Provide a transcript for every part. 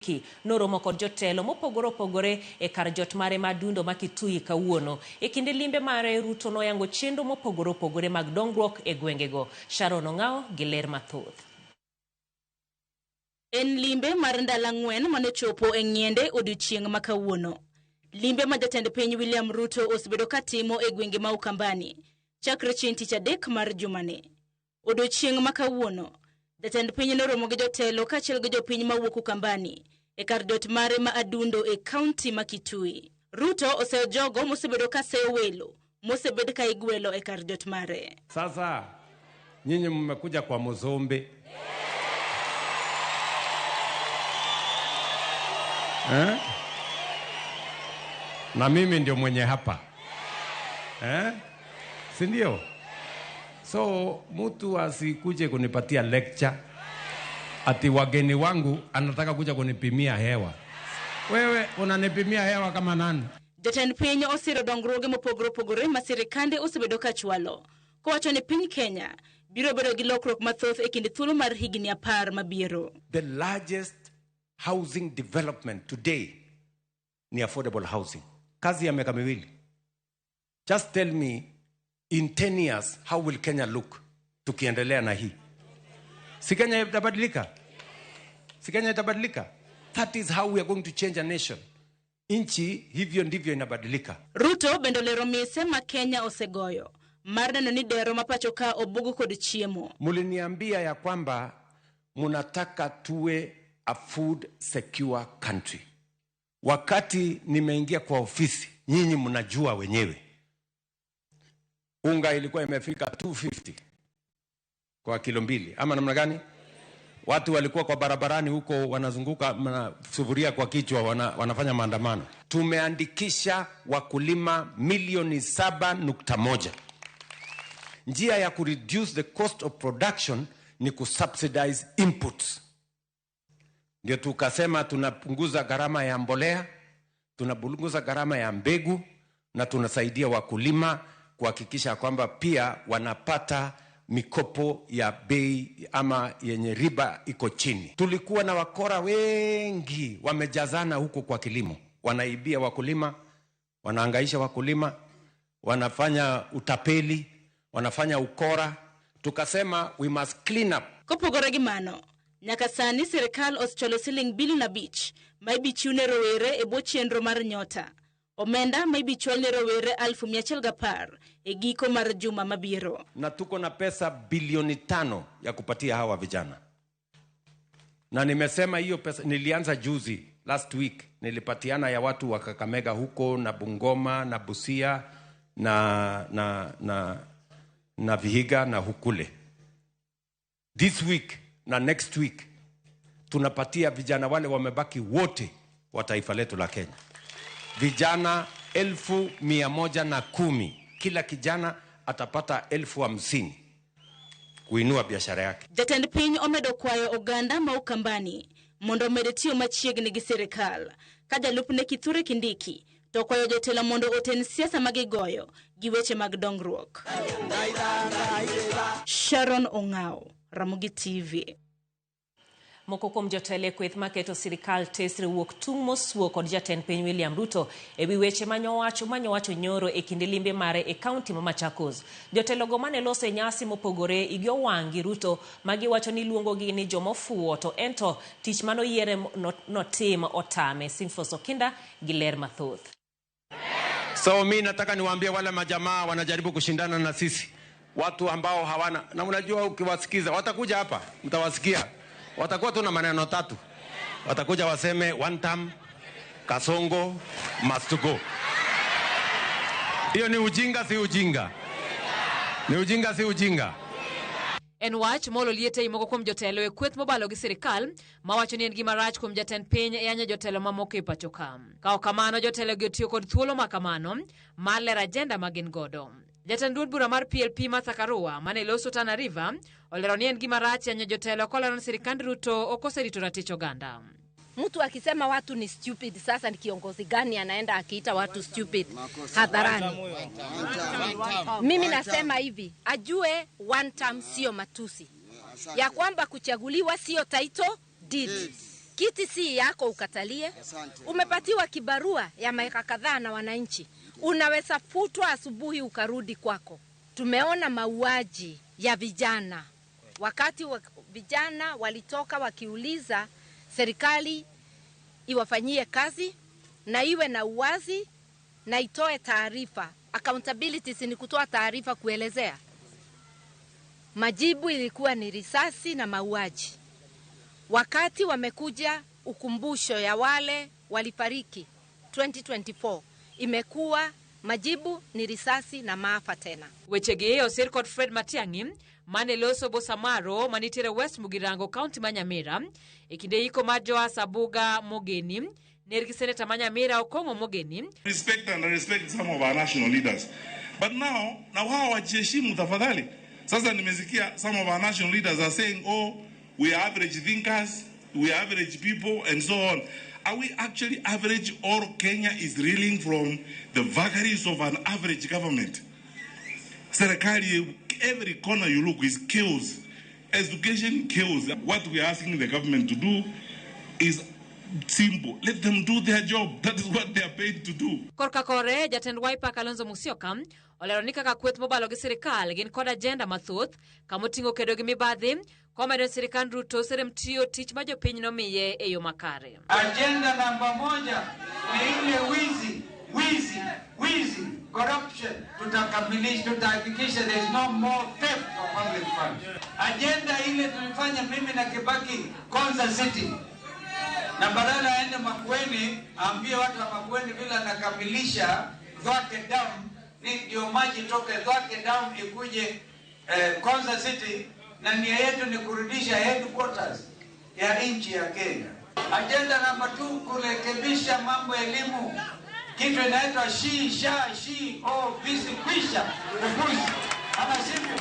Kindiki noromo kod jotelo mopogore opogore e kar jot mare ma Dundo ma Kitui kawuono. E kinde limbe mare, Ruto noyango chenro mopogore opogore mag dongruok e gwengego. Sharon Ong'ao gi ler mathoth. En limbe mar ndalo 4 manochopo e ng'iende odiochieng' ma kawuono. Limbe ma jatend piny William Ruto osebedo ka timo e gwenge ma Ukambani chakre chieng' tich adek mar jumani. Odiochieng' ma kawuono, jatend piny noromo gi jotelo kaachiel gi jopiny mawuok Ukambani e kar jot mare ma Adundo e kaunti ma Kitui. Ruto oseyo jogo mosebedo ka seyo welo mosebed ka igwelo e kar jot mare. Sasa nyinyi mmekuja kwa Muzumbi. Eh? Na mimi ndio mwenye hapa. Eh? Si ndio? So mtu asikuje kunipatia lecture ati wageni wangu anataka kuja kunipimia hewa. Wewe unanipimia hewa kama nani? Jatend piny osiro dongruoge mopogore opogore ma sirikande osebedo ka chwalo, kowacho ni piny Kenya biro bedo gi lokruok mathoth e kind thuolo mar higni 10 mabiro. The largest housing development today ni affordable housing. Kazi ya miaka miwili. Just tell me in 10 years how will Kenya look tukiendelea na hii? Si Kenya itabadilika? Si Kenya itabadilika? That is how we are going to change a nation. Nchi hivyo ndivyo inabadilika. Ruto bende olero mise ma Kenya osegoyo mar neno ni dero ma pacho ka obugo kod chiemo. Muliniambia ya kwamba munataka tuwe a food secure country. Wakati nimeingia kwa ofisi, nyinyi mnajua wenyewe. Unga ilikuwa imefika 250 kwa kilo 2, ama namna gani? Watu walikuwa kwa barabarani huko wanazunguka na sufuria kwa kichwa, wanafanya maandamano. Tumeandikisha wakulima milioni 7.1. Njia ya kureduce the cost of production ni kusubsidize inputs. Ndio tukasema tunapunguza gharama ya mbolea, tunapunguza gharama ya mbegu, na tunasaidia wakulima kuhakikisha kwamba pia wanapata mikopo ya bei ama yenye riba iko chini. Tulikuwa na wakora wengi wamejazana huko kwa kilimo, wanaibia wakulima, wanahangaisha wakulima, wanafanya utapeli, wanafanya ukora. Tukasema we must clean up. Kopogore gi mano, nyaka sani sirikal osechwalo siling bilion 5 ma ibi chiw ne rowere e bwo chenro mar Nyota. Omenda ma ibi chwal ne rowere 110,000 e giko mar juma mabiro. Na tuko na pesa bilioni 5 ya kupatia hawa vijana. Na nimesema hiyo pesa nilianza juzi, last week nilipatiana ya watu wa Kakamega huko na Bungoma na Busia na Vihiga na Hukule. This week na next week tunapatia vijana wale wamebaki wote wa taifa letu la Kenya. Vijana 110,000, kila kijana atapata 50,000 kuinua biashara yake. Jatend piny omedo kwayo oganda ma Ukambani mondo omed tiyo machiegni gi sirikal. Ka jalupne Kithure Kindiki to kwayo jotelo mondo oten siasa ma gigoyo gi weche mag dongruok. Sharon Ong'ao, Ramogi TV. Moko kuom jotelo e kweth maketo sirikal tesre wuok tung' mosuo kod jatend piny William Ruto e wi weche manyowacho nyoro e kinde limbe mare e kaunti ma Machakos. Jotelogo mane loso e nyasi mopogore igi owang' gi Ruto ma giwacho ni luongogi ni jomofuwo to ento tich manoyiere notim otame. Simfos Okinda gi ler mathoth. So mi nataka niwaambie wale majamaa wanajaribu kushindana na sisi, watu ambao hawana, na unajua ukiwasikiza watakuja hapa, mtawasikia. Watakuwa tu na maneno tatu. Watakuja waseme one term, Kasongo must go. Hiyo ni ujinga si ujinga? Ni ujinga si ujinga? En wach molo liete moko kuom jotelo e kweth mobalo gi sirikal mawacho ni en gima rach kuom jatend piny yanyo jotelo mamoko e pacho ka. Ka ok kamano, jotelo gi otiyo kod thuolo ma kamano mar lero ajenda ma gin godo. Jatend duond bura mar PLP Martha Karua mane loso Tana River olero ni en gima rach yanyo jotelo kolero ni sirikand Ruto ok oserito ratich oganda. Mtu akisema watu ni stupid, sasa ni kiongozi gani anaenda akiita watu stupid hadharani? Mimi nasema hivi, ajue one term sio matusi, ya kwamba kuchaguliwa sio title deed. Kiti si yako ukatalie. Umepatiwa kibarua ya miaka kadhaa na wananchi, unaweza futwa asubuhi ukarudi kwako. Tumeona mauaji ya vijana wakati vijana walitoka wakiuliza serikali iwafanyie kazi na iwe na uwazi na itoe taarifa. Accountability si ni kutoa taarifa, kuelezea. Majibu ilikuwa ni risasi na mauaji. Wakati wamekuja ukumbusho ya wale walifariki 2024, imekuwa majibu ni risasi na maafa tena. Wechegi osir kod Fred Matiang'i mane loso Bosamaro manitiere West Mugirango, kaunti ma Nyamira e kinde iko mar Joas Abuga Mogeni ner gi seneta ma Nyamira Okong'o Mogeni. Respect and respect some of our national leaders. But now, na wao wajiheshimu tafadhali. Sasa nimesikia some of our national leaders are saying, oh, we are average thinkers, we are average people, and so on. Are we actually average, or Kenya is reeling from the vagaries of an average government? Serikali, every corner you look is chaos. Education chaos. What we are asking the government to do is simple. Let them do their job. That is what they are paid to do. Korka kore, jatend Wiper Kalonzo Musyoka olero ni kaka kweth mobalo gi sirikal gin kod agenda mathoth kamoting'o kedo gi mibadhi komedo ni sirikand Ruto oserem tiyo tich ma jopiny nomiye e yo makare. Agenda namba moja ni ile wizi, wizi, wizi, corruption. Tutakamilisha, tutahakikisha there is no more theft of public funds. Agenda ile tulifanya mimi na Kibaki Konza City, na badala aende Makueni aambie watu wa Makueni vile anakamilisha Thwake Dam, ni ndio maji toke Thwake Dam ikuje Konza City, na nia yetu ni kurudisha headquarters ya nchi ya Kenya. Agenda namba 2, kurekebisha mambo ya elimu, kitu inaitwa shi sha shi o visi kwisha upuzi, ama sivyo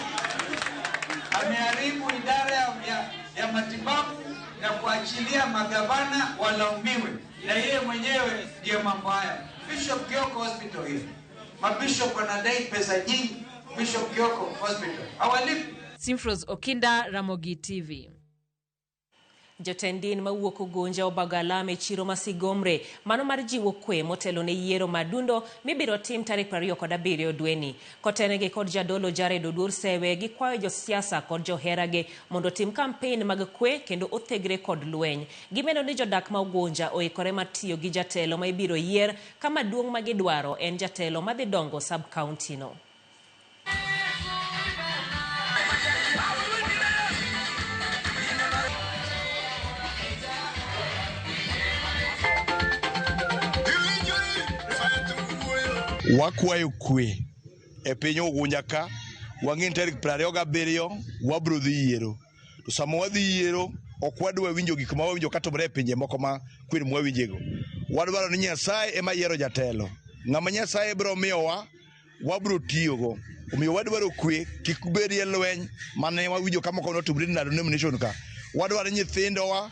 ameharibu idara ya matibabu na kuachilia magavana walaumiwe, na yeye mwenyewe ndiye mambo haya. Bishop Kioko Hospital hivi, mabishop wanadai pesa nyingi. Bishop Kioko Hospital hawalipi. Simfros Okinda, Ramogi TV. Jatend din mawuok Ugunja obago alam e chiro ma Sigomre mano mar jiwo kwe motelo ne yiero madundo mibiro tim tarik 27 dweni. Kotenegi kod jadolo Jared Oduor Sewe gikwayo josiasa kod joherage mondo otim kampen mag kwe kendo othegre kod lweny. Gimedo ni jodak ma Ugunja oikore mar tiyo gi jatelo ma ibiro yier kama duong' ma gidwaro en jatelo madhi dongo sub-county no. Wakwayo kwe e piny Ugunja ka wang'e ni tarik 27 wabiro dhi yiero. To sama wadhi yiero ok wadwa winjo gik ma wawinjo katimore e pinje moko ma kwer mwawinjego. Wadwaro ni Nyasaye ema yiero jatelo. Ng'ama Nyasaye biro miyowa wabiro tiyogo. Omiyo wadwaro kwe, kik bedie lweny mane wawinjo ka moko notimore ndalo nomination ka. Wadwaro nyithindowa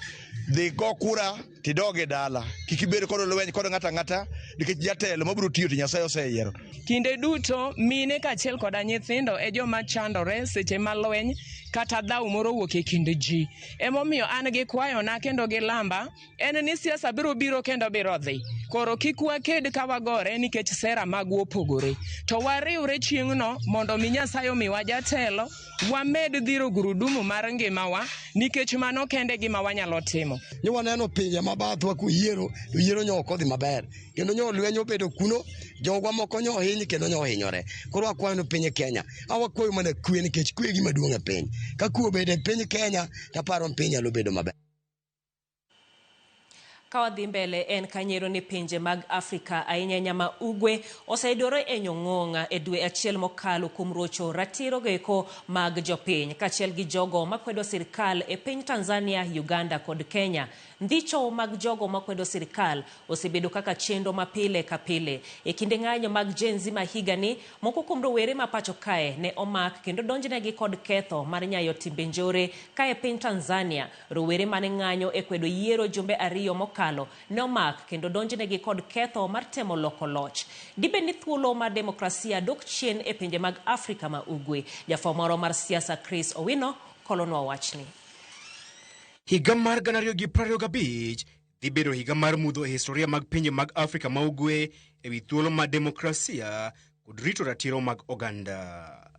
dhi go kura tidog e dala. Kik ibed kod lweny kod ng'ato ang'ata nikech jatelo mabiro tiyo to Nyasaye oseyiero. Kinde duto mine kaachiel koda nyithindo e joma chandore seche ma lweny kata dhaw moro owuok e kind ji. Emomiyo an gi kwayona kendo gi lamba en ni siasa biro biro kendo biro dhi. Koro kik waked ka wagore nikech sera magwa opogore. To wariwre chieng'no mondo mi Nyasaye omiwa jatelo, wamed dhiro gurudumu mar ngimawa nikech mano kende gima wanyalo timo. Ni waneno pinje mabathwa kuyiero, to yiero nyo ok odhi maber. Kendo nyo lweny obedo kuno, jogwa moko nyo ohiny kendo nyo ohinyore. Koro wakwayo ni piny Kenya, awakwayo mana kwe nikech kwe gima duong' e piny. Ka kwe obedo e piny Kenya, taparo ni piny nyalo bedo maber. Ka wadhi mbele en kanyero ni pinje mag Afrika ahinya ahinya ma Ugwe oseyudore e nyong'ong' e dwe achiel mokalo kuom rocho ratiro goeko mag jopiny kaachiel gi jogo makwedo sirikal e piny Tanzania, Uganda kod Kenya. Ndicho mag jogo makwedo sirikal osebedo kaka chenro mapile ka pile. E kinde ng'anyo mag Gen Z ma higani, moko kuom rowere ma pacho kae ne omak kendo donjnegi kod ketho mar nyayo timbe njore ka e piny Tanzania. Rowere mane ng'anyo e kwedo yiero jumbe 2 mokalo ne omak kendo donjnegi kod ketho mar temo loko loch. Dibed ni thuolo mar demokrasia dok chien e pinje mag Afrika ma Ugwe. Jafwambo moro mar siasa Chris Owino kolonwa wachni. Higa mar 2025 dhi bedo higa mar mudho e historia mag pinje mag Afrika ma Ugwe ewi thuolo mar demokrasia kod rito ratiro mag oganda.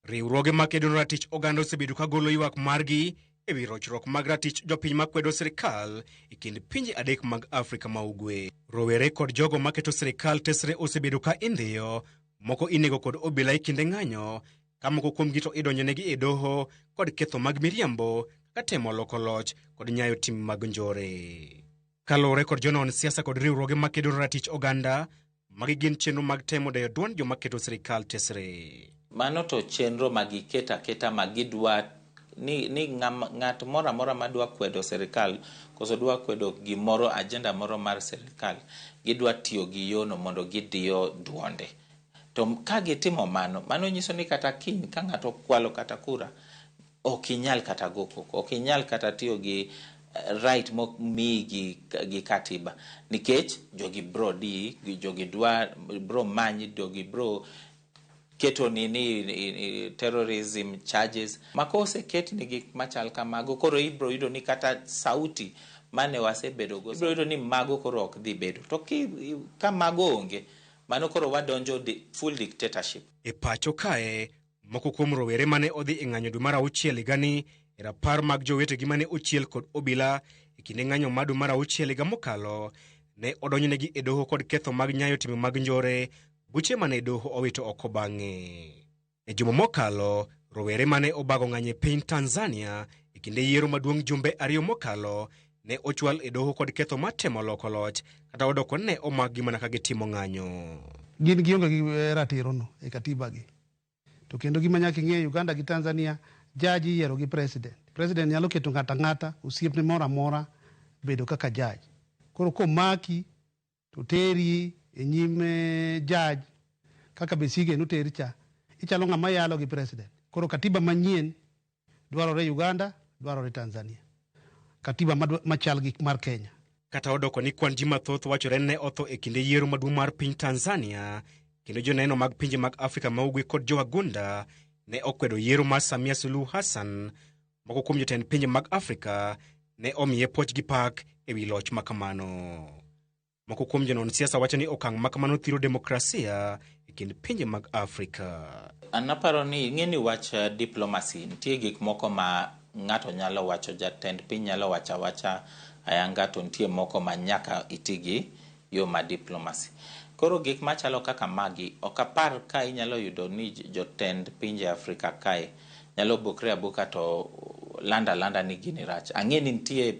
Riwruoge makedo ne ratich oganda osebedo ka golo ywak margi ewi rochruok mag ratich jopiny makwedo sirikal e kind pinje adek mag Afrika ma Ugwe. Rowere kod jogo maketo sirikal tesre osebedo ka indhiyo, moko inego kod obila e kinde ng'anyo, ka moko kuomgi to idonjonegi e doho kod ketho mag miriambo kaka temo loko loch kod nyayo tim mag njore. Kaluwore kod jonon siasa kod riwruoge makedo ne ratich oganda, magi gin chenro mag temo deyo duond joma keto sirikal tesre. Mano to chenro ma giketo aketa ma gidwa ni, ni ng'at moro amora madwa kwedo sirikal koso dwa kwedo gimoro, agenda moro mar sirikal, gidwa tiyo gi yono mondo gidiyo duonde. To ka gitimo mano, mano nyiso ni kata kiny ka ng'ato okwalo kata kura, ok inyal kata go koko, ok inyal kata tiyo gi right momiyi gi katiba, nikech jogi bro diyi, jogi dwa bro manyi, jogi bro keto ni terrorism charges. Ma koseket ni gik machal kamago, koro ibro yudo ni kata sauti mane wasebedo go, ibro yudo ni mago koro ok dhi bedo. To ka mago onge, mano koro wadonjo full dictatorship. E pacho kae, moko kuom rowere mane odhi e ng'anyo dwe mar auchiel higani e rapar mag jowetegi mane ochiel kod obila e kinde ng'anyo mar dwe mar auchiel higa mokalo, ne odonjonegi e doho kod ketho mag nyayo timbe mag njore, buche mane doho owito oko bang'e. E juma mokalo, rowere mane obago ng'anyo e piny Tanzania e kinde yiero maduong' jumbe ariyo mokalo ne ochwal e doho kod ketho mar temo loko loch kata odoko ne omakgi mana ka gitimo ng'anyo. Gin gionge gi ratiro no e katiba gi. To kendo gima nyaka ing'e, Uganda gi Tanzania, judge iyiero gi president. President nyalo keto ng'ato ang'ata, osiepne moro amora bedo kaka judge. Koro komaki to teri e nyim judge kaka Besigye noter cha, ichalo ng'ama yalo gi president. Koro katiba manyien dwarore Uganda, dwarore Tanzania. Katiba machal gi mar Kenya. Kata odoko ni kwan ji mathoth wachore ne otho e kinde yiero maduong' mar piny Tanzania, kendo joneno mag pinje mag Afrika ma Ugwe kod jowagunda ne okwedo yiero mar Samia Suluhu Hassan, moko kuom jotend pinje mag Afrika ne omiye puoch gi pak ewi loch makamano. Moko kuom jonon siasa wacho ni okang' makamano thiro demokrasia e kind pinje mag Afrika. An aparo ni ing'e ni wach diplomacy nitie gik moko ma ng'ato nyalo wacho, jatend piny nyalo wacho awacha ayanga, to nitie moko ma nyaka iti gi yo ma diplomacy. Koro gik machalo kaka magi, ok apar ka inyalo yudo ni jotend pinje Afrika kae nyalo bokre aboka to landa landa ni gini rach. Ang'e ni nitie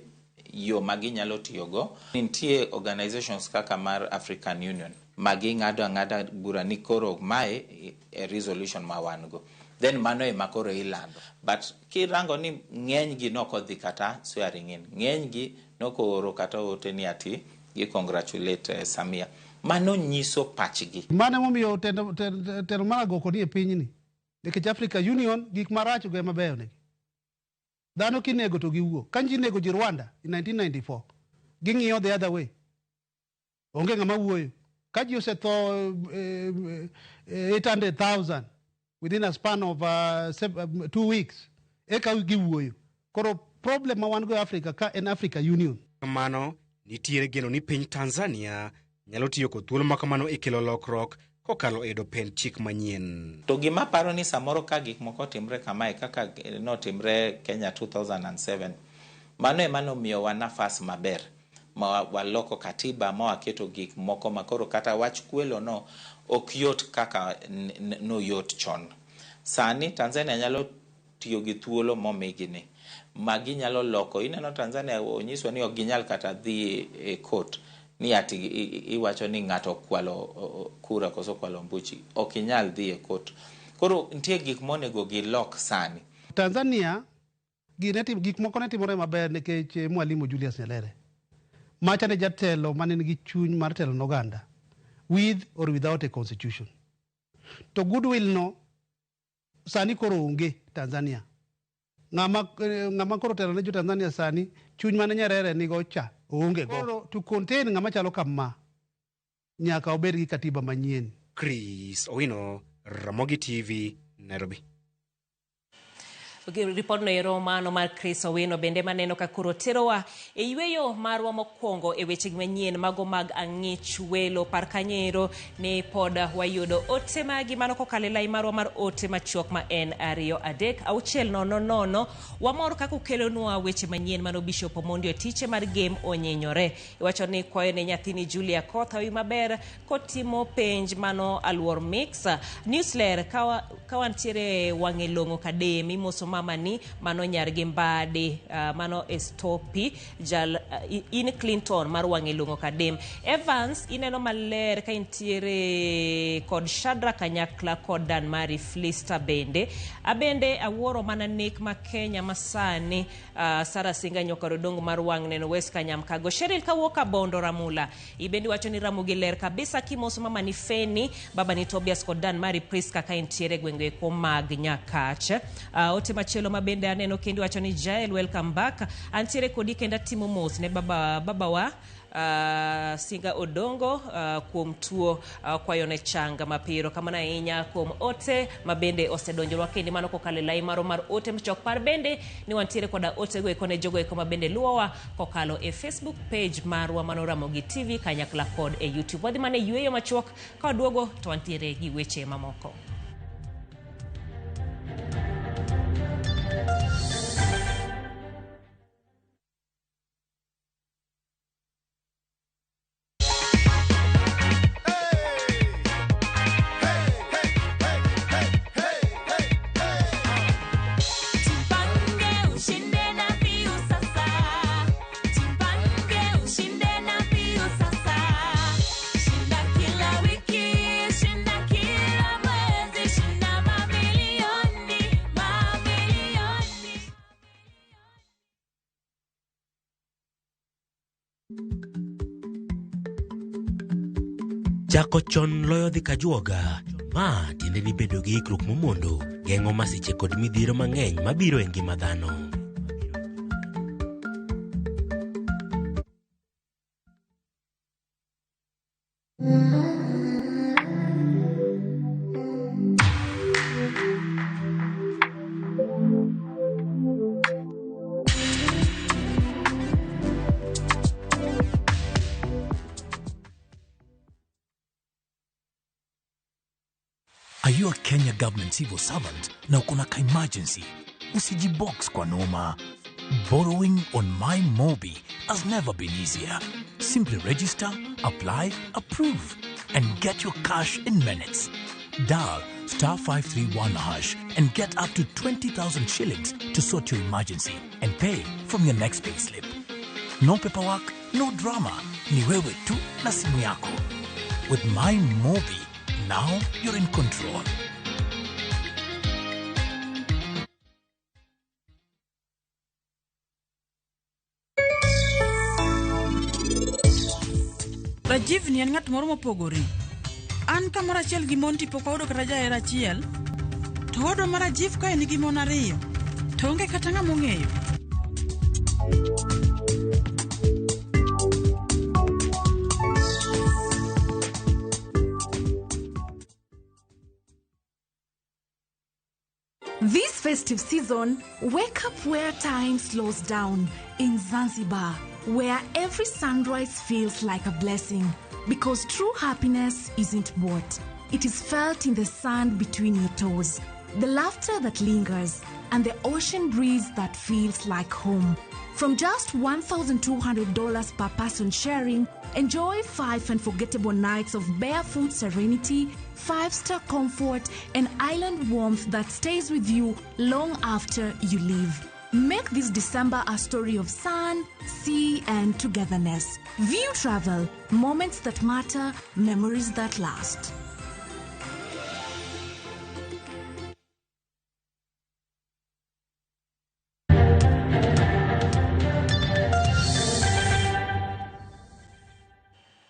yo ma ginyalo tiyogo. Nitie organizations kaka mar African Union ma ging'ado ang'ada bura ni koro mae e resolution ma wan go. Then mano ema koro ilando. But kirango ni ng'eny gi nokodhi kata swearing in. Ng'eny gi nokooro kata ote ni ati gi congratulate Samia. Mano nyiso pachgi. Mano emomiyo telo mar agoko ni e pinyni. Nikech Africa Union gik marach go ema beyo negi. Dhano kinego to giwuok. Ka ji nego ji Rwanda in 1994, ging'iyo the other way. Onge ng'ama wuoyo. Ka ji osetho 800,000 within a span of 2 weeks, eka giwuoyo. Koro problem ma wan go e Africa ka en Africa Union. Kamano, nitiere geno ni piny Tanzania nyalo tiyo kod thuolo makamano e kelo lokruok kokalo e yudo pend chik manyien. To gima paro ni samoro ka gik moko timre kamae kaka notimre Kenya 2007, mano ema nomiyowa nafas maber ma waloko katiba ma waketo gik moko ma koro kata wach kwelo no ok yot kaka noyot chon. Sani Tanzania nyalo tiyo gi thuolo momigi ni ma ginyalo loko. Ineno Tanzania onyiswa ni ok ginyal kata dhi e court ni ati iwacho ni ng'ato okwalo kura koso okwalo ombuchi, ok inyal dhi e court. Koro nitie gik monego gilok sani. Tanzania gik moko ne timore maber nikech Mwalimu Julius Nyerere. Macha ne jatelo mane nigi chuny mar telo ne oganda with or without a constitution. To goodwill no sani koro onge Tanzania. Ng'ama koro telo ne jo Tanzania sani, chuny mane Nyerere nigo cha oonge go. Koro to contain ng'ama chalo kama, nyaka obed gi katiba manyien. Chris Owino, Ramogi TV, Nairobi. Ripodno ero mano mar Chris Owino bende maneno ka koro terowa e yweyo marwa mokwongo e weche manyien mago mag ang'ich welo. Par kanyo ero ni pod wayudo ote magi mano kokalo e lai marwa mar ote machuok ma en 2 3 6 0 0. Wamor kaka ukelonwa weche manyien mano Bishop Omondi Otiche mar Game onyinyore. Iwacho ni kwayo ne nyathini Julia Koth hawi maber kotimo penj mano aluor mix. Newsler ka wantiere wang'e long'o kadem imoso mama ni mano nyargi Mbadi, mano Estopi jal, in Clinton mar wang'e long'o kadem. Evans ineno maler ka intiere kod Shadra kanyakla kod Dan Mari Flista bende. Abende awuoro mana nek ma Kenya masani, Sara Singa Nyokor Odongo mar wang' neno West Kanyamkago. Cheryl kawuok Kabondo Ramula ibendi wacho ni Ramogi ler kabisa kimoso mama ni Feni, baba ni Tobias kod Dan Mari Priska ka intiere gwenge eko mag Nyakach. Ote machielo mabende aneno kendo wacho ni Jael welcome back. Antiere kodi kendo atimo mos ne babawa Singa Odongo kuom tuo, kwayo ne changa mapiro. Kamano ahinya kuom ote mabende osedonjonwa kendo mano kokalo e lai maro mar ote machok. Par bende ni wantiere koda ote go eko ne jogo eko mabende luwowa kokalo e Facebook page marwa mano Ramogi TV kanyakla kod e YouTube. Wadhi mana e yweyo machuok, ka waduogo to wantiere gi weche mamoko. Chako chon loyo dhi kajuoga. Ma tiende ni bedo gi ikruok momondo geng'o masiche kod midhiero mang'eny mabiro e ngima dhano. Are you a Kenya government civil servant na uko na ka-emergency? Usijibox kwa noma. Borrowing on MyMobi has never been easier. Simply register, apply, approve, and get your cash in minutes. Dial star 531 hash and get up to 20,000 shillings to sort your emergency and pay from your next payslip. No paperwork, no drama. Ni wewe tu na simu yako. With MyMobi, now you're in control. Rajiv ni en ng'at moro mopogore. An kamoro achiel gi Monty pok wayudo kata jahera achiel. To owadwa ma Rajiv kae nigi mon ariyo. To onge kata ng'ama ong'eyo. This festive season, wake up where time slows down in Zanzibar, where every sunrise feels like a blessing. Because true happiness isn't bought. It is felt in the sand between your toes, the laughter that lingers, and the ocean breeze that feels like home. From just $1,200 per person sharing, enjoy 5 unforgettable nights of barefoot serenity, 5-star comfort, and island warmth that stays with you long after you leave. Make this December a story of sun, sea, and togetherness. View Travel, moments that matter, memories that last.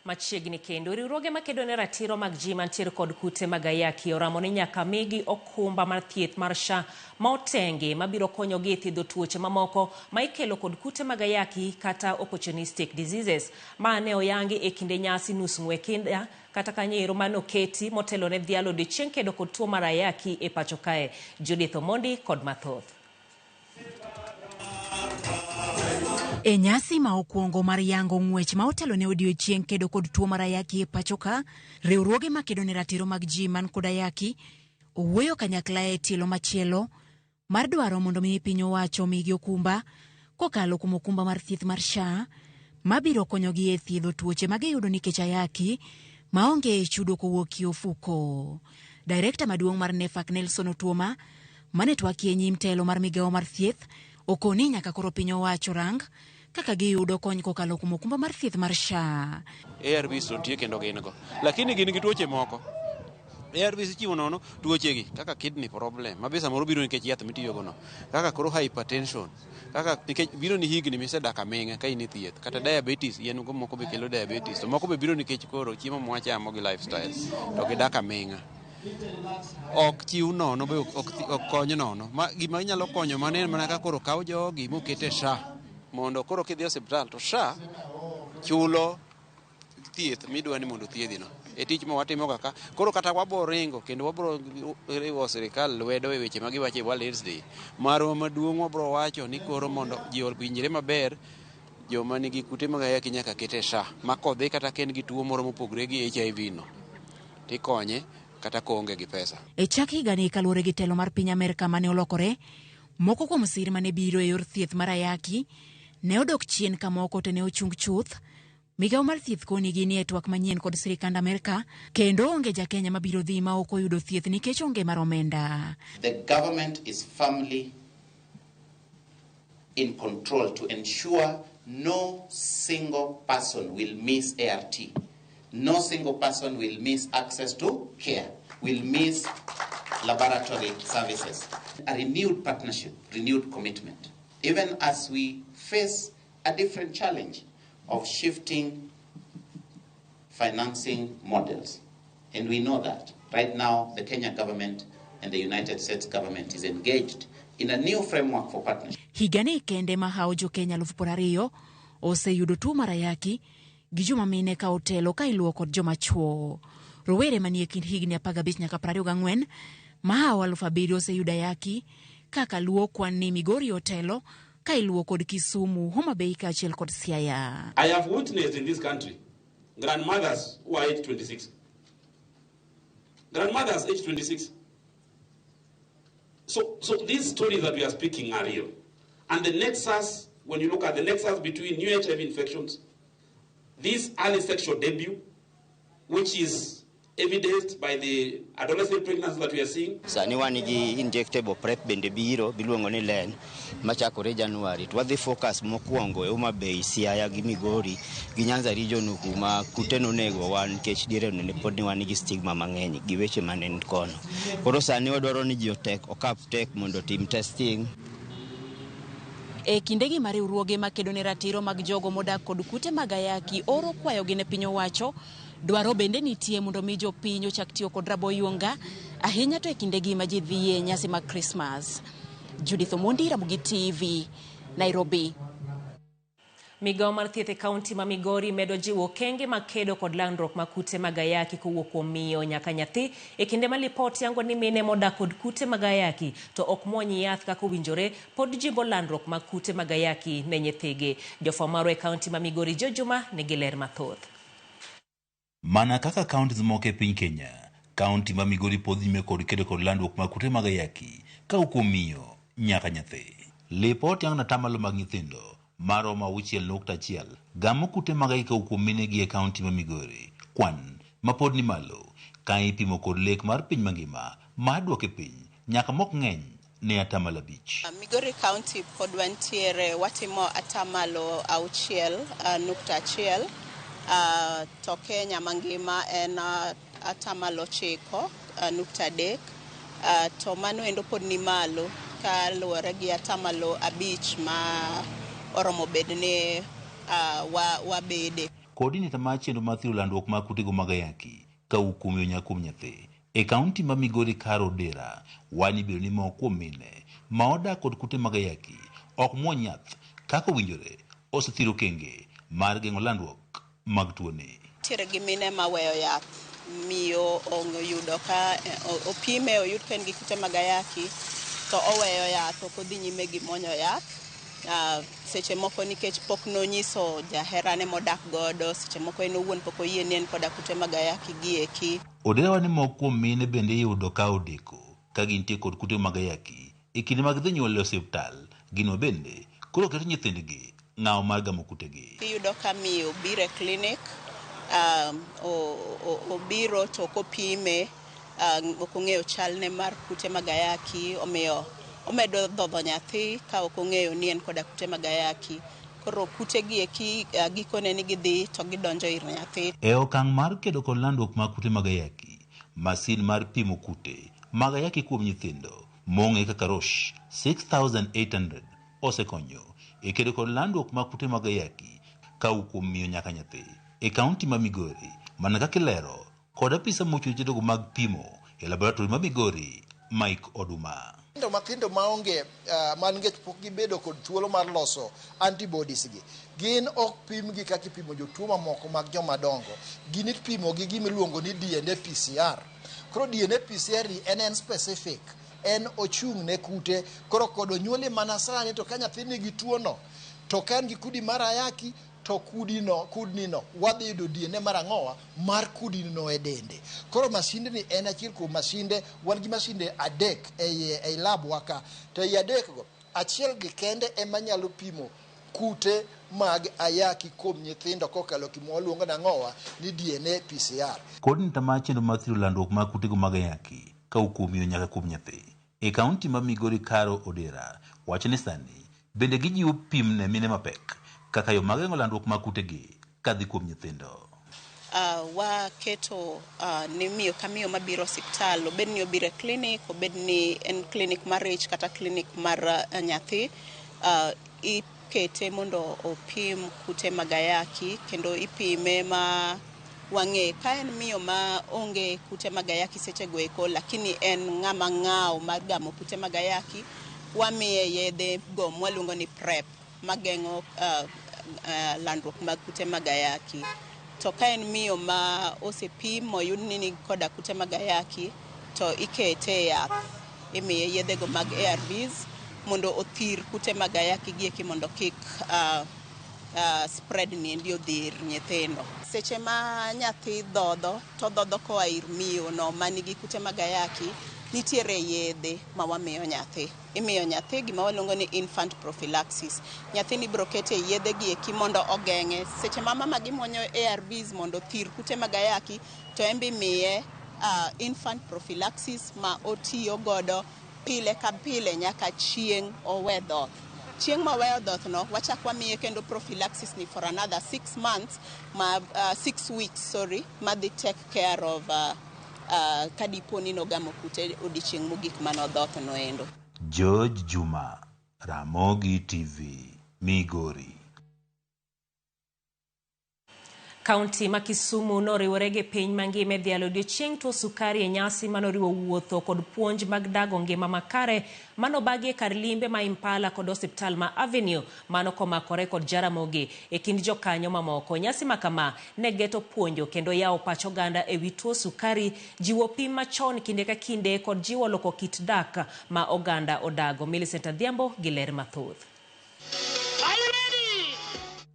Machiegni kendo riwruoge makedo ne ratiro mag ji mantiere kod kute mag ayaki oramo ni nyaka migi okumba mar thieth mar SHA ma otenge mabiro konyogi e thiedho tuoche mamoko ma ikelo kod kute mag ayaki kata opportunistic diseases. Ma ne oyangi e kinde nyasi nus ng'we kinda kata kanyo mane oketi motelo ne dhialo odiochieng' kedo kod tuo mar ayaki e pacho kae. Judith Omondi kod mathoth. E nyasi ma okwongo mar yango ng'wech ma otelo ne odiochieng' kedo kod tuo mar ayaki e pacho ka, riwruoge makedo ne ratiro mag ji man kod ayaki owuoyo kanyakla e tielo machielo mar dwaro mondo mi piny owacho omigi okumba kokalo kuom okumba mar thieth mar SHA mabiro konyogi e thiedho tuoche ma giyudo nikech ayaki maonge chudo kowuok e ofuko. Direkta maduong' mar NEPHAK Nelson Otuoma mane twak e nyim telo mar migawo mar thieth okoni nyaka koro piny owacho rang kaka giyudo kony kokalo kuom okumba mar thieth mar SHA. ARVs to nitie kendo gin go, lakini gin gi tuoche moko. ARVs ichiwo nono tuochegi kaka kidney problem ma be samoro biro nikech yath mitiyogo no, kaka koro hypertension, kaka nikech biro ni higni misedak aming'a ka in e thieth, kata diabetes, yien go moko be kelo diabetes, to moko be biro nikech koro chiemo mwachamo gi lifestyle to gidak aming'a. Ok chiw nono be ok kony nono. Ma gima inyalo konyo mano en mana ka koro kaw jogi moket e SHA mondo koro kidhi e osiptal to SHA chulo thieth midwa ni mondo othiedhi no. E tich ma watimo ga ka. Koro kata wabro ringo kendo wabro riwo sirikal lwedo e weche ma giwacho e World AIDS Day. Marwa maduong' wabro wacho ni koro mondo ji owinjre maber, joma nigi kute mag ayaki nyaka ket e SHA. Ma kodhi kata ka en gi tuo moro mopogre gi HIV no, tikonye kata koonge gi pesa. E chak higani kaluwore gi telo mar piny Amerka mane olokore, moko kuom sir mane biro e yor thieth mar ayaki ne odok chien ka moko to ne ochung chuth. Migawo mar thieth koni gini e twak manyien kod sirikand Amerka kendo onge ja Kenya mabiro dhi ma ok oyudo thieth nikech onge mar omenda. The government is firmly in control to ensure no single person will miss ART. No single person will miss access to care, will miss laboratory services. A renewed partnership, renewed commitment, even as we face a different challenge of shifting financing models. And we know that. Right now, the Kenya government and the United States government is engaged in a new framework for partnership. Higani kende mahawo jo Kenya 20,000 oseyudo tuo mar ayaki gi joma mine ka otelo ka iluwo kod joma chuo. Rowere manie kind higni 15 nyaka 24 mahawo 7,000 oseyudo ayaki kaka luwo kwan ni Migori otelo ka iluwo kod Kisumu, Homa Bay kaachiel kod Siaya. I have witnessed in this country grandmothers who are age 26. Grandmothers age 26. So these stories that we are speaking are real. And the nexus, when you look at the nexus between new HIV infections, this early sexual debut, which is evidenced by the adolescent pregnancy that we are seeing. Sani wan gi injectable PrEP bende biro biluongo ni LEN machakore January. To wadhi focus mokwongo e Homa Bay, Siaya gi Migori gi Nyanza region kuma kute nonego wan nikech diere no ne pod ne wan gi stigma mang'eny gi weche mane ni kono. Koro sani wadwaro ni ji otek okap tek mondo otim testing. E kindegi ma riwruoge makedo ne ratiro mag jogo modak kod kute mag ayaki oro kwayogi ne piny owacho, dwaro bende nitie mondo mi jopiny ochak tiyo kod raboyunga ahinya to e kindegi ma ji dhiye nyasi mag Christmas. Judith Omondi, Ramogi TV, Nairobi. Migawo mar thieth e kaunti ma Migori medo jiwo okenge mag kedo kod landruok mag kute mag ayaki kowuok kuom miyo nyaka nyathi e kinde ma lipot yango ni mine modak kod kute mag ayaki to ok muony yath kaka owinjore pod jimbo landruok mag kute mag ayaki ne nyithigi. Jofwambo marwa e kaunti ma Migori Jo Juma nigi ler mathoth. Mana kaka counties moko e piny Kenya, kaunti ma Migori pod dhi nyime kod kedo kod landruok mag kute mag ayaki kawuok kuom miyo nyaka nyathi. Lipot yango atamalo mag nyithindo maromo 6.1 gamo kute mag ayaki kowuok kuom minegi e kaunti ma Migori, kwan ma pod ni malo ka ipimo kod lek mar piny mangima mar duoke piny nyaka mok ng'eny ne atamalo 5. Migori County pod wantiere watimo atamalo 6.1, to Kenya mangima en atamalo 9.3, to mano endo pod ni malo kaluwore gi atamalo 5 ma oromo bed ni wabede. Coordinator mar chenro mar thiro landruok mag kutego mag ayaki kawuok kuom miyo nyaka kuom nyathi e kaunti ma Migori Caro Odera wani bedo ni moko kuom mine ma odak kod kute mag ayaki ok muony yath kaka owinjore osethiro okenge mar geng'o landruok mag tuoni. Nitiere gi mine maweyo yath, miyo oyudo ka opime oyud ka en gi kute mag ayaki to oweyo yath, ok odhi nyime gi muonyo yath. Seche moko nikech pok nonyiso jaherane modak godo, seche moko en owuon pok oyie ni en koda kute mag ayaki gi eki. Oderawa ni moko kuom mine bende iyudo ka odeko ka gintie kod kute mag ayaki e kinde mag dhi nyuol e osiptal. Gino bende koro keto nyithindgi ng'awo mar gamo kutegi. Iyudo ka miyo obiro e klinik, obiro to ok opime, ok ong'eyo chalne mar kute mag ayaki, omiyo omedo dhodho nyathi ka ok ong'eyo ni en koda kute mag ayaki. Koro kute gi eki gikone ni gidhi to gidonjo ir nyathi. E okang' mar kedo kod landruok mag kute mag ayaki, masin mar pimo kute mag ayaki kuom nyithindo mong'e kaka Roche 6800 osekonyo e kedo kod landruok mag kute mag ayaki kawuok kuom miyo nyaka nyathi e kaunti ma Migori, mana kaka ilero kod apisa mochung' chenro mag pimo e laboratori ma Migori, Mike Oduma. Nyithindo mathindo maonge man nikech pok gibedo kod thuolo mar loso antibodies gi, gin ok pimgi kaka ipimo jotuo mamoko mag joma dongo. Gin ipimo gi gima iluongo ni DNA PCR. Koro DNA PCR ni en specific, en ochung' ne kute. Koro kod onyuole mana sani, to ka nyathi nigi tuo no, to ka en gi kudi mar ayaki, to kudni no wadhi yudo DNA mar ang'owa mar kudni no e dende. Koro masindni en achiel kuom masinde, wan gi masinde 3 ei lab wa ka. To ei 3 go, achiel gi kende ema nyalo pimo kute mag ayaki kuom nyithindo kokalo gima waluongo nang'owa ni DNA PCR. Kod nita mar chenro mar thiro landruok mag kutego mag ayaki kawuok kuom miyo nyaka kuom nyathi e kaunti ma Migori, Caro Odera wacho ni sani bende gijiwo pim ne mine mapek kaka yo mag geng'o landruok mag kutegi kadhi kuom nyithindo. Waketo ni miyo ka miyo mabiro osiptal, obed ni obiro e klinik, obed ni en klinik mar ich kata klinik mar nyathi, ikete mondo opim kute mag ayaki kendo ipime ma wang'e ka en miyo ma onge kute mag ayaki sechego eko, lakini en ng'ama ng'aw mar gamo kute mag ayaki, wamiye yedhe go mwaluongo ni PrEP mageng'o landruok mag kute mag ayaki. To ka en miyo ma osepim moyud ni nigi koda kute mag ayaki, to ikete e yath, imiye yedhego mag ARVs mondo othir kute mag ayaki gi eki mondo kik spread ni endi odhi ir nyithindo. Seche ma nyathi dhodho, to dhodho koa ir miyo no manigi kute mag ayaki, nitiere yedhe ma wamiyo nyathi. Imiyo nyathi gima waluongo ni infant prophylaxis. Nyathini ibiro kete yedhe gi eki mondo ogeng'e. Seche ma mama gi muonyo ARVs mondo othir kute mag ayaki, to en be imiye infant prophylaxis ma otiyo godo pile ka pile nyaka chieng' owe dhoth. Chieng' ma oweyo dhoth no, wachak wamiye kendo prophylaxis ni for another 6 months, ma 6 weeks, sorry, madhi take care of kadipo ni nogamo kute odiochieng' mogik manodhoth no endo. George Juma, Ramogi TV, Migori. Kaunti ma Kisumu noriwore gi piny mangima e dhialo odiochieng' tuo sukari e nyasi manoriwo wuotho kod puonj mag dago ngima makare manobagi e kar limbe ma Impala kod osiptal ma Avenue mano komakore kod Jaramogi e kind jokanyo mamoko. Nyasi makama ne geto puonjo kendo yawo pach oganda e wi tuo sukari, jiwo pim machon kinde ka kinde kod jiwo loko kit dak ma oganda odago. Millicent Adhiambo gi ler mathoth.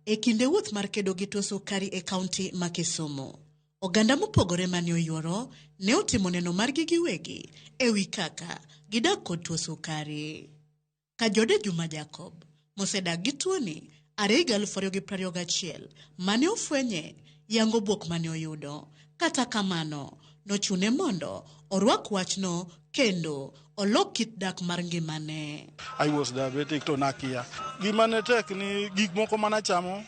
E kinde wuoth mar kedo gi tuo sukari e kaunti ma Kisumu, oganda mopogore mane oyuoro ne otimo neno margi giwegi e wi kaka gidak kod tuo sukari. Kajode Juma Jacob, mosedak gi tuoni are higa 2021 mane ofwenye yango buok mane oyudo. Kata kamano, nochune mondo orwak wachno kendo olok kit dak mar ngimane. I was diabetic to nakia. Gima ne tek ni gik moko manachamo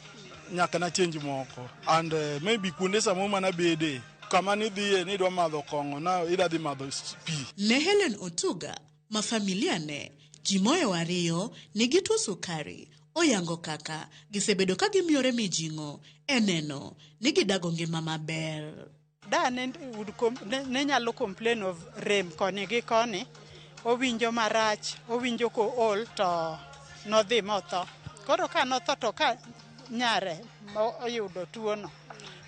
nyaka na change moko. And maybe kuonde samoro manabede, kama nidhiye ni idwa madho kong'o, na idwa dhi madho pi. Ne Helen Otuga, ma familia ne ji mohewo 2 nigi tuo sukari, oyango kaka gisebedo ka gimiyore mijing'o e neno ni gidago ngima maber. Da ne ne nyalo complain of rem koni gi koni, owinjo marach, owinjo kool to nodhi motho. Koro ka notho to ka nyare oyudo tuono,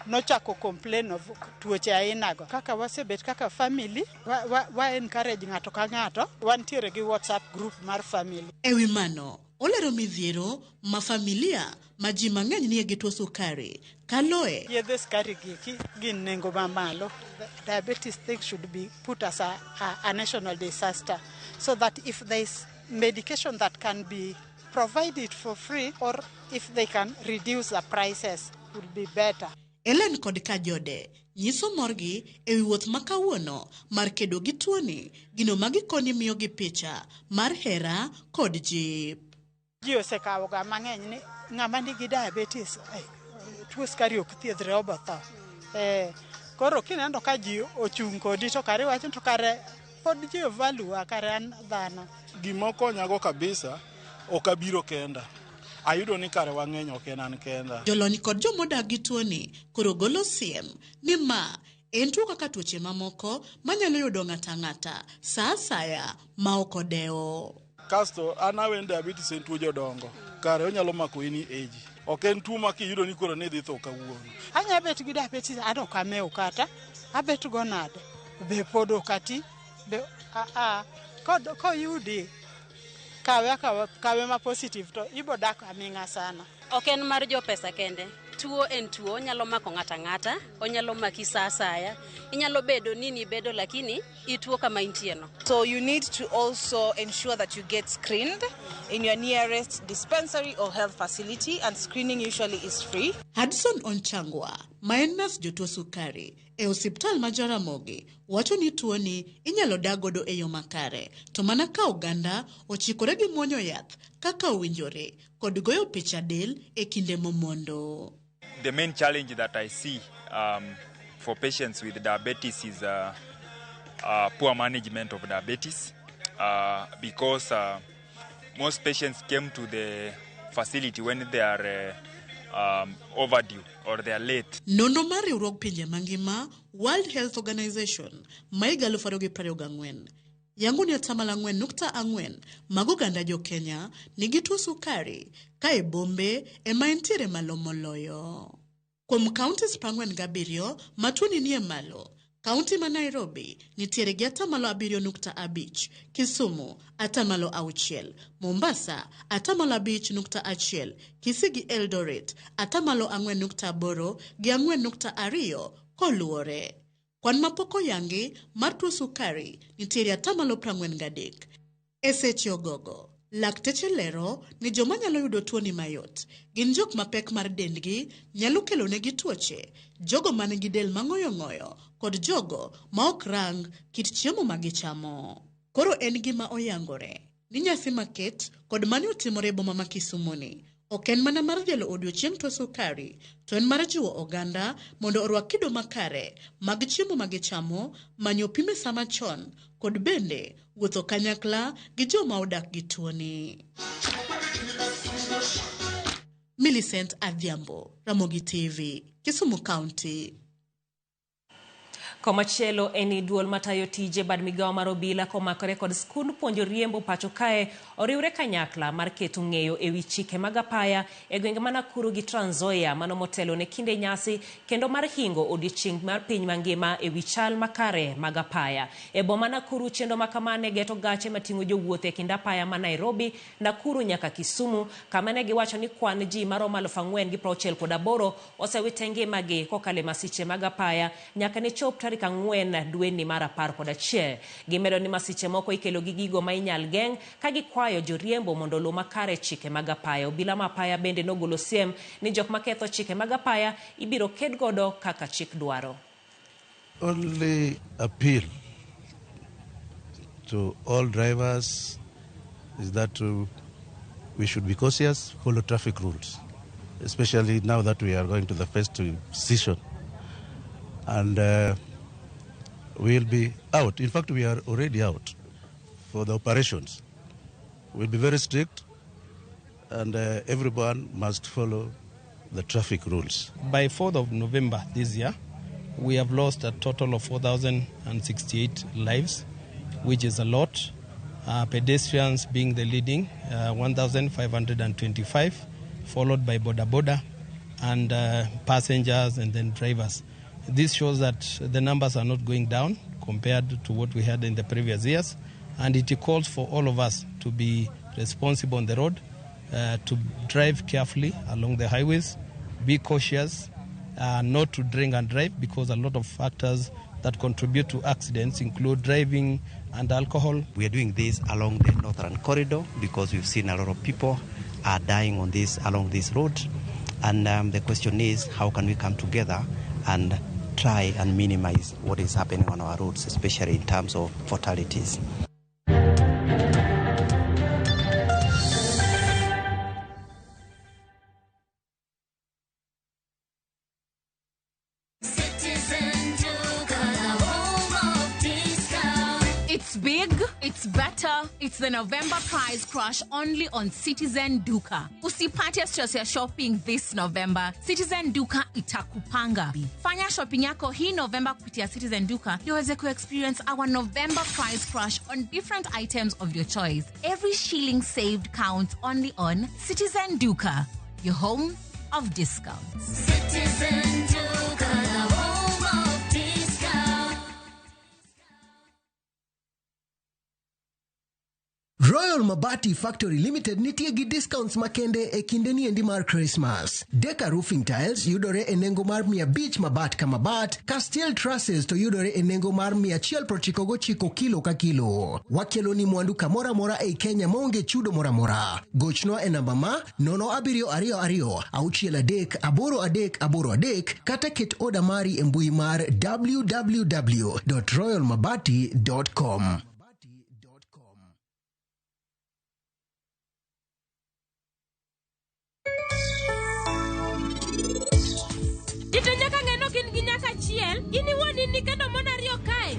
Nochako complain of tuoche ainago. Kaka wasebet kaka family, wa encourage ng'ato ka ng'ato, wantiere gi WhatsApp group mar family. Ewi mano, olero midhiero ma familia ma ji mang'eny nie gi tuo sukari kaloe. Yedhe sukari gi gin nengo mamalo. Diabetes thing should be put as a national disaster, so that if there is medication that can be provided for free, or if they can reduce the prices, would be better. Ellen kod Kajode nyiso morgi ewi wuoth ma kawuono mar kedo gi tuoni, gino ma gikoni miyogi picha mar hera kod jip. Ji osekawoga mang'eny ni ng'ama nigi diabetes, tuo sukari ok thiedhre obotho. Koro kineno ka ji ochung' kodi to kare iwacho to kare pod ji value kare an dhano. Gima okonyago kabisa, ok abiro kenda. Ayudo ni kare wang'eny ok en an kenda. Jolony kod jomodak gi tuoni koro golo siem ni ma en tuo kaka tuoche mamoko manyalo yudo ng'ato ang'ata sa asaya ma ok odewo. Kasto an awen diabetes en tuo jodongo. Kare onyalo mako any age. Ok en tuo ma kiyudo ni koro ni idhi tho kawuono. Anya bet gi diabetes an ok amewo kata, abet go nade? Be pod ok ati? Be koyudi kawe ma positive to ibo dak aming'a sana. Ok en mar jopesa kende. Tuo en tuo, onyalo mako ng'ato ang'ata, onyalo maki sa asaya. Inyalo bedo ni nibedo lakini ituo kama intie no. So you need to also ensure that you get screened in your nearest dispensary or health facility, and screening usually is free. Hudson Onchangwa, ma en nas jotuo sukari e osiptal ma Jaramogi, wacho ni tuoni inyalo dag godo e yo makare, to mana ka oganda ochikore gi muonyo yath kaka owinjore kod goyo picha del e kinde momondo. The main challenge that I see for patients with diabetes is poor management of diabetes, because most patients came to the facility when they are overdue or they are late. Nonro mar riwruog pinje mangima World Health Organization ma higa 2024 yango ni 4.4 mag oganda jo Kenya nigi tuo sukari ka e bombe ema entiere malo moloyo. Kuom counties 47 ma tuoni nie malo, kaunti ma Nairobi nitiere gi 7.5, Kisumu 6, Mombasa 5.1, Kisii gi Eldoret 4.8 gi 4.2 koluwore. Kwan mapok oyangi mar tuo sukari nitiere 43. E seche ogogo, lakteche lero ni joma nyalo yudo tuoni mayot gin jok ma pek mar dendgi nyalo kelonegi tuoche, jogo man gi del mang'oyo ng'oyo kod jogo ma ok rang kit chiemo ma gichamo. Koro en gima oyangore ni nyasi maket kod mane otimore e boma ma Kisumu ni ok en mana mar dhialo odiochieng' tuo sukari, to en mar jiwo oganda mondo orwak kido makare mag chiemo ma gichamo, manyo pim e sama chon, kod bende wuotho kanyakla gi joma odak gi tuoni. Millicent Adhiambo, Ramogi TV, Kisumu County. Komachielo en ni duol matayo tije bad migawo mar obila komakore kod skund puonjo riembo pacho kae oriwre kanyakla mar keto ng'eyo ewi chike mag apaya e gwenge ma Nakuru gi Trans Nzoia mano motelo ne kinde nyasi kendo mar hingo odiochieng' mar piny mangima ewi chal makare mag apaya. E boma Nakuru chenro ma kama ne geto gache mating'o jowuoth e kind apaya ma Nairobi, Nakuru nyaka Kisumu kama ne giwacho ni kwan ji maromo 4,068 osewito ngimagi kokalo e masiche mag apaya nyaka ne chop tarik 4 dweni mar 11. Gimedo ni masiche moko ikelo gi gigo ma inyal geng' ka gikwayo joriembo mondo oluw makare chike mag apaya. Obila ma apaya bende nogolo siem ni jok maketho chike mag apaya ibiro ked godo kaka chik dwaro. Only appeal to all drivers is that we should be cautious, follow traffic rules, especially now that we are going to the festive season. And we'll be out. In fact, we are already out for the operations. We'll be very strict, and everyone must follow the traffic rules. By 4th of November this year, we have lost a total of 4,068 lives, which is a lot. Pedestrians being the leading, 1,525, followed by boda boda and passengers and then drivers. This shows that the numbers are not going down compared to what we had in the previous years, and it calls for all of us to be responsible on the road, to drive carefully along the highways, be cautious, not to drink and drive, because a lot of factors that contribute to accidents include driving and alcohol. We are doing this along the Northern Corridor because we've seen a lot of people are dying on this along this road, and the question is, how can we come together and try and minimize what is happening on our roads, especially in terms of fatalities. It's big, it's better, it's the November price crash only on Citizen Duka. Usipate stress ya shopping this November. Citizen Duka itakupanga. Fanya shopping yako hii November kupitia Citizen Duka ndio uweze ku-experience our November price crash on different items of your choice. Every shilling saved counts only on Citizen Duka, your home of discounts. Citizen Duka, the home of discounts. Royal Mabati Factory Limited nitie gi discounts makende e kinde ni endi mar Christmas. Deka roofing tiles yudore e nengo mar 500 mabat ka mabat, ka steel trusses to yudore e nengo mar 199 kilo ka kilo. Wakelo ni mwandu kamoro amora ei Kenya maonge chudo moro amora. Gochnwa e namba ma 0722 63 83 83 kata ket oda mari e mbui mar www.royalmabati.com. Ito nyaka ng'eno gin gi nyaka achiel, in iwuon in nikendo mon ariyo kae.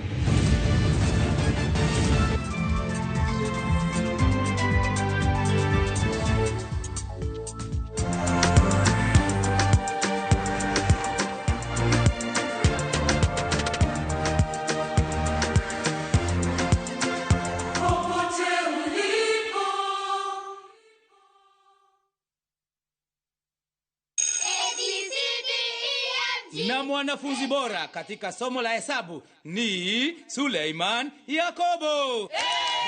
Popote ulipo. A, B, C, D, E, F, G. Na mwanafunzi bora katika somo la hesabu ni Suleiman Yakobo.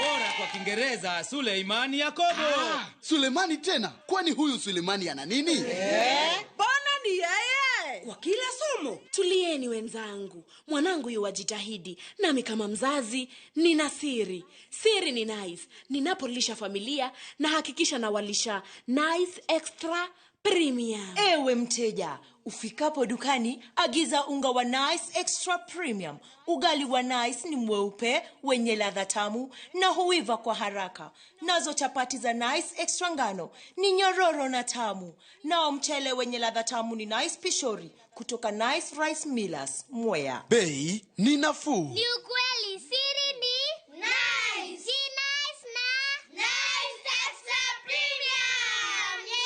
Bora kwa Kiingereza Suleiman Yakobo. Sulemani tena? Kwani huyu Sulemani ana nini? Mbona ni yeye? Kwa kila somo. Tulieni wenzangu, mwanangu yuwajitahidi, nami kama mzazi nina siri. Siri ni Nice. Ninapolisha familia na hakikisha nawalisha Nice Extra Premium. Ewe mteja, ufikapo dukani agiza unga wa Nice Extra Premium. Ugali wa Nice ni mweupe, wenye ladha tamu na huiva kwa haraka. Nazo chapati za Nice Extra ngano ni nyororo na tamu. Nao mchele wenye ladha tamu ni Nice Pishori kutoka Nice Rice Millers, Mwea. Bei ni nafuu. Ni ukweli, siri ni Nice. Si Nice na Nice Extra Premium. Yeah!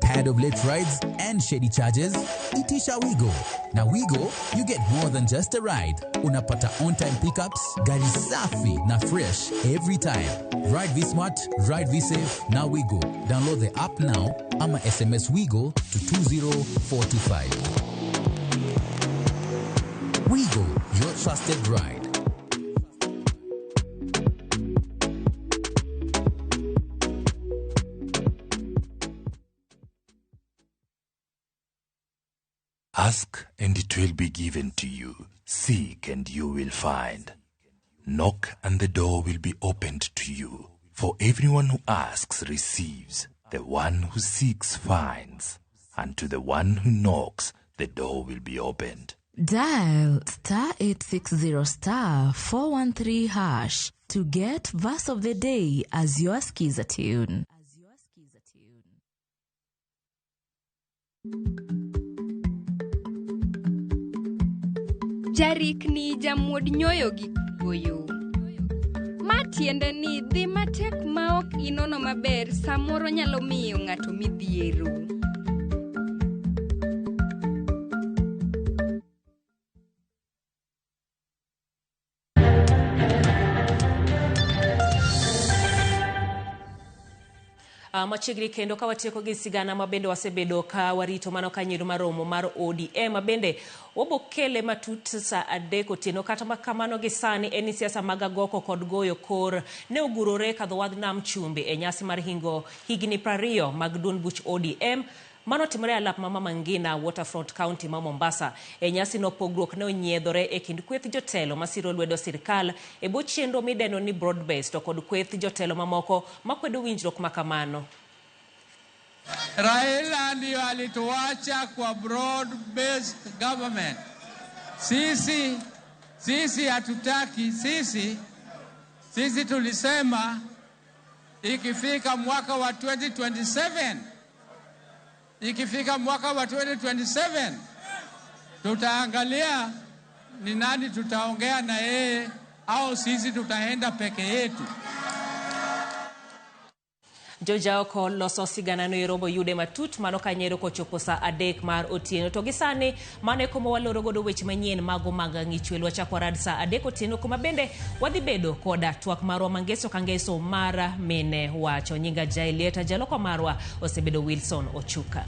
Tired of late rides and shady charges? Itisha Wigo. Na Wigo, you get more than just a ride. Unapata on-time pickups, gari safi na fresh every time. Ride V-Smart, ride V-Safe, na Wigo. Download the app now ama SMS Wigo to 20425. Wigo, your trusted ride. Ask and it will be given to you. Seek and you will find. Knock and the door will be opened to you. For everyone who asks receives. The one who seeks finds. And to the one who knocks, the door will be opened. Dial star 860 star 413 hash to get verse of the day as your skiza tune. Jarikni jamuod nyoyo gi kuoyo. Ma tiende ni dhi matek ma ok inono maber samoro nyalo miyo ng'ato midhiero. Machiegni kendo ka watieko gi sigana ma bende wasebedo ka warito mano ka nyiro maromo mar ODM ma bende wabokele matut saa 3 otieno. Kata kamano gi sani en ni siasa mag agoko kod goyo kor ne ogurore kadho wadh nam chumbi e nyasi mar hingo higni 20 mag duond buch ODM mano timore e alap ma Mama Ngina Waterfront County ma Mombasa. E nyasi no pogruok ne onyiedhore e kind kweth jotelo masiro lwedo sirikal e bwo chenro midendo ni broad based to kod kweth jotelo mamoko makwedo winjruok makamano. Raila ndio alituacha kwa broad based government. Sisi hatutaki, sisi tulisema ikifika mwaka wa 2027, ikifika mwaka wa 2027 tutaangalia ni nani tutaongea na yeye au sisi tutaenda peke yetu. Jojaoko loso sigana no ero boyude matut mano kanyero kochopo saa 3 mar otieno. To gi sani mano e kuma waloro godo weche manyien mago mag ng'ichwel. Wachako warad saa 3 otieno kuma bende wadhi bedo koda twak marwa mangeso ka ngeso mar mine wacho. Nyinga Jaelieta, jaloko marwa osebedo Wilson Ochuka.